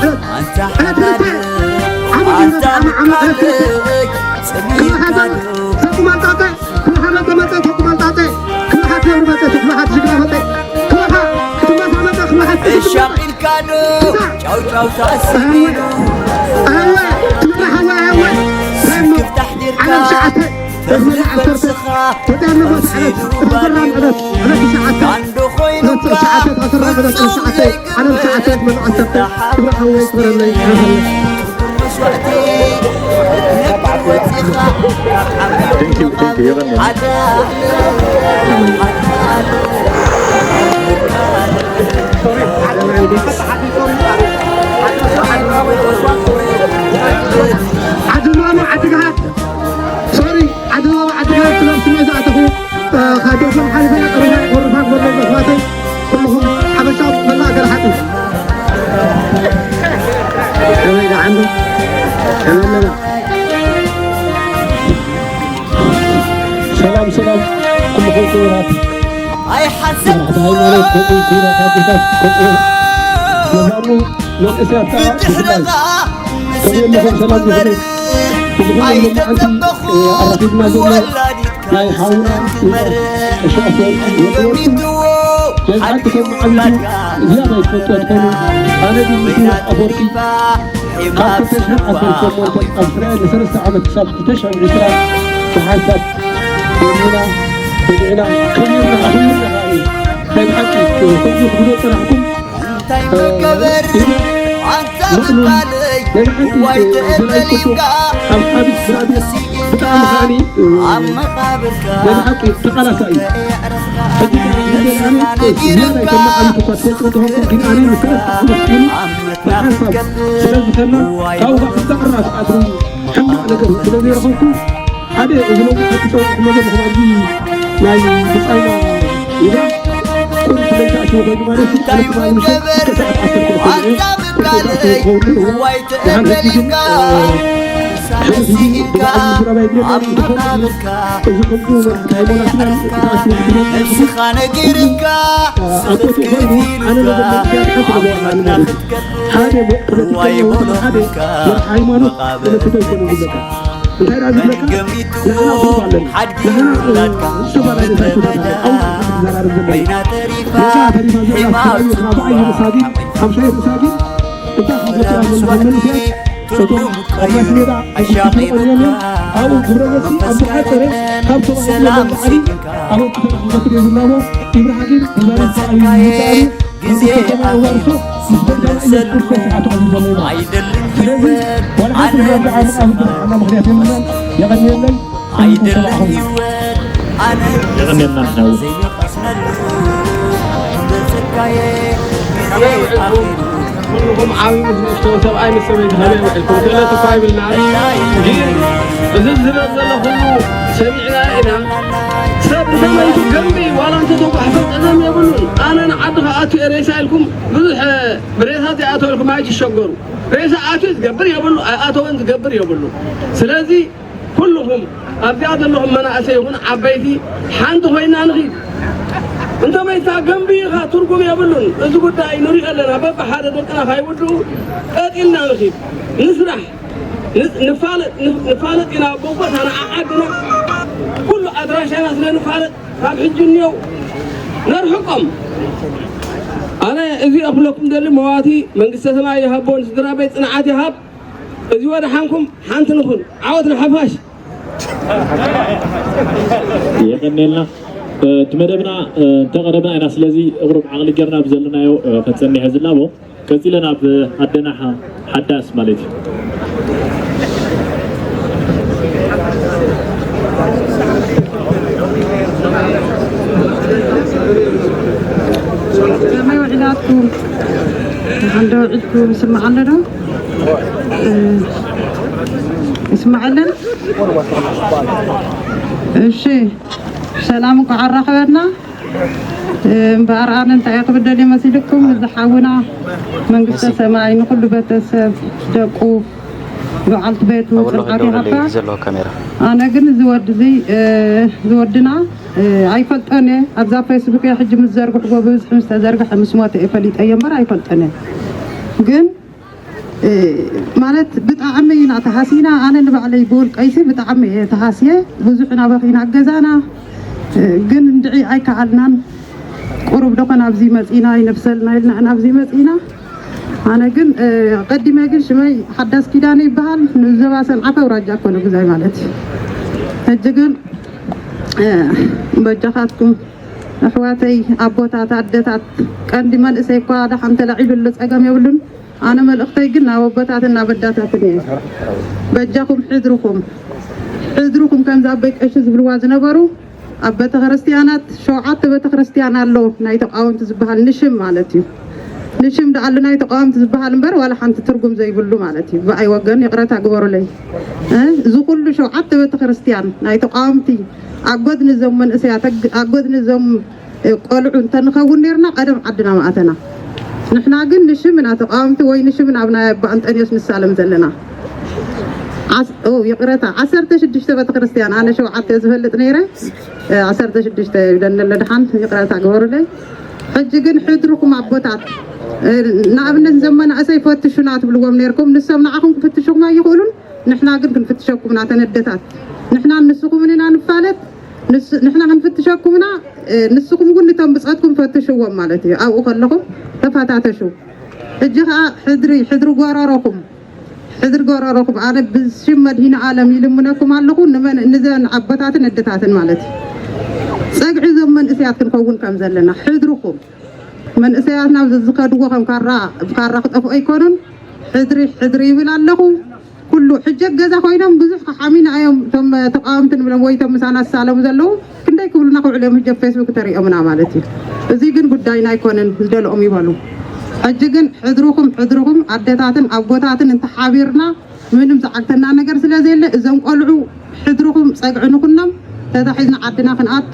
ዕለት ዕለት ክልተ ዓመት እዩ፣ ዓመት ዓመት ዕለት ክልተ። ክልሓት ተቁማልጣጠ፣ ክልሓት መጠ መጠ ተቁማልጣጠ፣ ክልሓት ነብሪ መጠ፣ ክልሓት ጅግና መጠ፣ ክልሓት ክትመታ መጠ፣ ክልሓት እሻም ኢልካ ዶ ጫው ጫው ተኣሲሩ። ኣወ፣ ኣወ፣ ትምራሕ ኣወ፣ ኣወ። ስክፍታሕ ዲርካ ዓለም ሰዓተ፣ ተፍልል ዓሰርተ፣ ተጠርንጎ ሰዓት፣ ተፈራም ዕለት፣ ዕለት ሰዓተ፣ ዕለት ሰዓተ፣ ተፈራም ዕለት፣ ዕለት ሰዓተ፣ ዓለም ሰዓተ፣ መን ዓሰርተ፣ ትምራሕ ኣወ፣ ይክበረለይ። Thank you, thank you. የቐንየልና። ዓዲ ኖኖ ዓዲ ግሃት፣ ሶሪ፣ ዓዲ ኖኖ ዓዲ ግሃት ክለብ ስሜ ዝኣተኹ፣ እ፣ ካብ ዶክተር ሓሊፈ ቀረባ ቁርባን ጎደል ኣሕዋተይ፣ ኩልኹም ሓበሻ መላእ ገርሓት እዩ። ከመይ ደሓን ዶ? ከመይ ኣለና? ሰላም፣ ሰላም፣ ኩልኹም ክቡራት መራሕቲ ሃይማኖት፣ ከምኡ ክቡራት ኣቦታት፣ ከምኡ መዛኑ መንእሰያት ከዓ ብፍላይ። ከመይ ኣለኹም? ሰላም ዲኹም? ብዝኾነ ሎማዓንቲ፣ እ፣ ኣራኺብና ዘሎ ናይ ሓውና ቀሺ ኣፈወርቂ ወዲ ወርቁ፣ ናይ ብሓቂ ከም ዓቢቱ ዝያዳ ይትፈልጦ ትኾኑ። ኣነ ግን ምስ ኣፈወርቂ ካብ ክልተ ሽሕን ዓሰርተ ሸሞንተ ኣብ እስራኤል ንሰለስተ ዓመት ክሳብ ክልተ ሽሕን ዕስራን ብሓንሳብ ኮኒና፣ ኮኒና፣ ከቢርና፣ ኣኽቢርና ከኣ እዩ። ናይ ብሓቂ፣ ከምዚ ክትብሎ ዝጸናሕኩም፣ እንታይ መገበር ኣንታ ምባለይ፣ ናይ ብሓቂ፣ ዋይ ዘርኣይ ትእበል ቁጡ ኢልካ ኣብ ሓቢስ ብራድዮ ብጣዕሚ ከኣኒ፣ ኣብ መቓብርካ ናይ ብሓቂ ተቓላሳይ እዩ። ሕጂ ግን ኣነ ዝያዳ ይሰማዕ ዓመት እኳ ትፈልጡ እንተኾንኩም፣ ግን ኣነ ንሰለስተ ዓመት ሙሉእ ብሓንሳብ ስለ ዝኸና፣ ካብኡ ከዓ ክሳብ ራስ ኣትሩ ሕማቕ ነገር ስለ ዘይረኸብኩ፣ ሓደ እዚ ሎሚ ሓንቲ ጸውዒ ክመዘ ምኽንያት እዚ ናይ ብጻይና ይብራ ቁሩብ ስለ ዝተኣሸወ ኮይኑ ማለት እዩ። ኣነ ትማሊ ምሸት እስከ ሰዓት ዓሰርተ ኮይኑ እየ። እስከ ሰዓት ክኸውን ኣለዎ። ደሓን ሕጂ ግን፣ እ፣ ሕዚ ብዛዕባ ምዝራብ ኣይድለናን። እንተኾነ ግን እዚ ከምዚ መራሕቲ ሃይማኖትና ዝተኣሸወ ክመጽእ ንስኻ ነጊርካ፣ እ፣ ኣብ ቦትኡ ኮይኑ ኣነ መጀመርያ ሓንቲ ነገር ኣላኒ ማለት እዩ። ሓደ ፖለቲከኛ ወይ ከዓ ሓደ መራሒ ሃይማኖት ፖለቲካ ኣይኮነን ዝብለካ። እንታይ ደኣ ዝብለካ? ንሕና ቁሩብ ኣለና። ንሕና፣ እ፣ ዝተፈላለዩ ሳይኮታት ኣለና። ኣብኡ ንሕና ንዘራረብ ዘለና። ነዛ ተሪፋ ዘላ ብዓይ ርእሳ ግን፣ ሓምሻይ ርእሳ ግን፣ እንታይ ካብ ገጽና ዘሎ መንእሰያት እቶም ኣብ ማስ ሜዳ ዝስርቆ ዘሎ፣ ኣብኡ ግብረ መልሲ ኣብ ዝሓጸረ ካብ ተባሂሉ ንላዕሊ ኣበርክቶ ክገብር የብልና እሞ፣ ኢብራሂም ተዛሪብካ እዩ ይበሃል። ግዜ ኣዋርሶ ምስ ጎይታና ኢየሱስ ክርስቶስ ይኣትዋ ዝብሎ እዩ። ስለዚ ዋላ ሓንቲ መብልዓ መቃብር ዝበልዓና ምኽንያት የብልናን። የቐንየለይ። ኣይደልን ህይወት ኣነ የቐንየልና ንሕና እውን። ዘይመቐስነሉ በጸጋዬ ግዜ ኣኺሉ። ኩልኹም ዓብዪ ምስ ንእሽቶ፣ ሰብኣይ ምስ ሰበይቲ ከመይ ውዒልኩም? ክእለት እኳ ይብልና። ግን እዚ ዝረብ ዘሎ ኩሉ ሰሚዕና ኢና። ሰብ ብሰበይቱ ገንቢ ዋላ እንተተጓሕፈ ጸገም የብሉን። ኣነ ንዓዲ ክኣቱ እየ ሬሳ ኢልኩም ብዙሕ ብሬሳ ዘይኣተወልኩም ኣይትሸገሩ። ሬሳ ኣትዩ ዝገብር የብሉ፣ ኣይኣተወን ዝገብር የብሉ። ስለዚ ኩልኹም ኣብዚኣ ዘለኹም መናእሰይ ይኹን ዓበይቲ ሓንቲ ኮይና ንኺድ። እንተመይታ ገንቢ ኢኻ ትርጉም የብሉን። እዚ ጉዳይ ንሪኦ ኣለና። በብሓደ ደቅና ካይውድኡ ቀጢልና ንኺድ። ንስራሕ፣ ን-፣ ንፋለጥ፣ ን-፣ ንፋለጥ ኢና። ብቦታና ዓዓድና ኩሉ ኣድራሻና ስለ ንፋለጥ ካብ ሕጂ እኒኦ ነርሕቆም። ኣነ እዚ ክብለኩም ደሊ መዋቲ መንግስተ ሰማይ ይሃቦ፣ ንስድራ ቤት ጽንዓት ይሃብ። እዚ ወደሓንኩም ሓንቲ ንኹን። ዓወት ንሓፋሽ። የቐኔልና። እቲ መደብና እንተቐረብና ኢና። ስለዚ እቕሩብ ዓቕሊ ጌርና ብዘለናዮ ክንጸንሕ ዝላቦ። ቀጺለ ናብ ኣደና ሓዳስ ማለት እዩ። ከመይ ውዒላትኩም? እንዶ ውዒልኩም ይስማዕ ኣሎ ዶ? ይስማዕ ኣለን? እሺ፣ ሰላም እንኳዕ ኣራኸበና። እምበኣር ኣነ እንታይ እየ ክብል ደልየ መሲልኩም፣ እዚ ሓውና መንግስተ ሰማይ ንኹሉ ቤተሰብ ደቁ፣ በዓልቲ ቤቱ፣ ጽንዓት ይሃባ። ኣነ ግን እዚ ወዲ እዚ እዚ ወድና ኣይፈልጦን እየ። ኣብዛ ፌስቡክ እየ ሕጂ ምስ ዘርግሕዎ ብብዝሒ ምስ ተዘርግሐ ምስ ሞተ እየ ፈሊጠዮ እምበር ኣይፈልጦን እየ። ግን ማለት ብጣዕሚ ኢና ተሃሲና። ኣነ ንባዕለይ ብውልቀይሲ ብጣዕሚ እየ ተሃስየ። ብዙሕ ኢና በኺና ኣብ ገዛና። ግን እንድዒ ኣይከኣልናን። ቁሩብ ዶ ኮን ኣብዚ መፂና ይነብሰልና ኢልና ኢና ኣብዚ መፂና። ኣነ ግን ቀዲመ ግን ሽመይ ሓዳስ ኪዳነ ይበሃል፣ ንዞባ ሰንዓፈ ኣውራጃ እኮ ንጉዛይ ማለት እዩ። ሕጂ ግን በጃኻትኩም ኣሕዋተይ ኣቦታት ኣደታት፣ ቀንዲ መንእሰይ እኳ ደሓን ተላዒሉሉ ፀገም የብሉን። ኣነ መልእኽተይ ግን ናብ ኣቦታትን ናብ ኣዳታትን እየ። በጃኹም ሕድርኹም ሕድርኹም ከምዚ ኣቦይ ቀሺ ዝብልዋ ዝነበሩ ኣብ ቤተክርስትያናት ሸውዓተ ቤተክርስትያን ኣሎ ናይ ተቃወምቲ ዝበሃል ንሽም ማለት እዩ። ንሽም ደኣሉ ናይ ተቃወምቲ ዝበሃል እምበር ዋላ ሓንቲ ትርጉም ዘይብሉ ማለት እዩ። ብኣይ ወገን ይቕረታ ግበሩለይ። እዚ ኩሉ ሸውዓተ ቤተክርስትያን ናይ ተቃወምቲ ኣብ ጎድኒ እዞም መንእሰያት ኣብ ጎድኒ እዞም ቆልዑ እንተንኸውን ነርና ቀደም ዓድና ምኣተና። ንሕና ግን ንሽምና ተቃወምቲ ወይ ንሽምና ኣብ ናይ ኣባ እንጠንዮስ ንሳለም ዘለና። ይቅረታ ዓሰርተ ሽዱሽተ ቤተክርስትያን ኣነ ሸውዓተ ዝፈልጥ ነይረ። ዓሰርተ ሽዱሽተ ይብለኒ ኣሎ ድሓን ይቅረታ ግበሩለይ። ሕጂ ግን ሕድርኩም ኣቦታት ንኣብነት ዘመናእሰይ ፈትሹና ትብልዎም ነርኩም፣ ንሶም ንዓኹም ክፍትሹኹም ኣይኽእሉን። ንሕና ግን ክንፍትሸኩም ኢና ተነደታት። ንሕና ንስኹምን ኢና ንፋለጥ። ንሕና ክንፍትሸኩም ኢና። ንስኹም እውን ንቶም ብፀትኩም ፈትሽዎም ማለት እዩ። ኣብኡ ከለኹም ተፈታተሹ። ሕጂ ከዓ ሕድሪ ሕድሪ ጎረሮኹም ሕድሪ ጎረሮኹም ኣነ ብሽም መድሂነ ኣለም ይልምነኩም ኣለኹ። ንመን ንዘን ኣቦታትን ኣደታትን ማለት እዩ። ፀግዒ እዞም መንእሰያት ክንኸውን ከም ዘለና ሕድርኹም መንእሰያትና ኣብዚ ዝኸድዎ ከም ካራ ብካራ ክጠፍኡ ኣይኮኑን። ሕድሪ ሕድሪ ይብል ኣለኹ። ኩሉ ሕጂ ገዛ ኮይኖም ብዙሕ ከሓሚና እዮም እቶም ተቃወምቲ ንብሎም ወይ እቶም ምሳና ዝሳለሙ ዘለዉ ክንደይ ክብሉና ክውዕሉ እዮም። ሕጂ ኣብ ፌስቡክ ተሪኦምና ማለት እዩ። እዚ ግን ጉዳይና ኣይኮነን። ዝደልኦም ይበሉ። ሕጂ ግን ሕድርኹም ሕድርኹም ኣደታትን ኣቦታትን እንተሓቢርና ምንም ዝዓግተና ነገር ስለ ዘየለ እዞም ቆልዑ ሕድርኹም ጸግዒ ንኹኖም ተታሒዝና ዓድና ክንኣቱ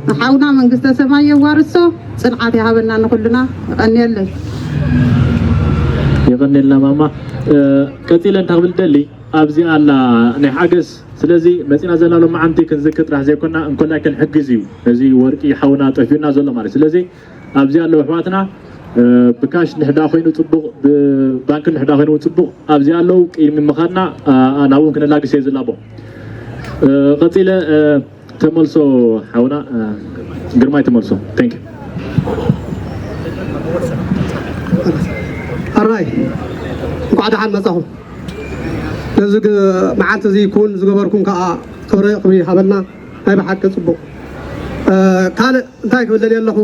ንሓውና መንግስተ ሰማይ የዋርሶ። ጽንዓት ይሃበና ንኹልና። የቐንየለይ። የቐንየልና ማማ። ቀጺለ እንታይ ክብል ደሊ ኣብዚ ኣላ ናይ ሓገዝ። ስለዚ መጺና ዘለና ሎማዓንቲ ክንዝክር ጥራሕ ዘይኮና እንኮላይ ክንሕግዝ እዩ። ነዚ ወርቂ ሓውና ጠፊኡና ዘሎ ማለት። ስለዚ ኣብዚ ኣለዉ ኣሕዋትና ብካሽ ንሕዳ ኮይኑ ጽቡቕ፣ ብባንክ ንሕዳ ኮይኑ እውን ጽቡቕ። ኣብዚ ኣለዉ ቅድሚ ምኻድና ናብኡ ክንላግስ እየ ዝላቦ። ቀጺለ ተመልሶ ሓውና ግርማይ ተመልሶ። Thank you። ኣራይ እንኳዕ ደሓን መጻኹም። ነዚ መዓልቲ እዚ ይኩን ዝገበርኩም ከዓ ክብሪ ክብሪ ይሃበልና። ናይ ብሓቂ ጽቡቕ። ካልእ እንታይ ክብል ደልየ ኣለኹ?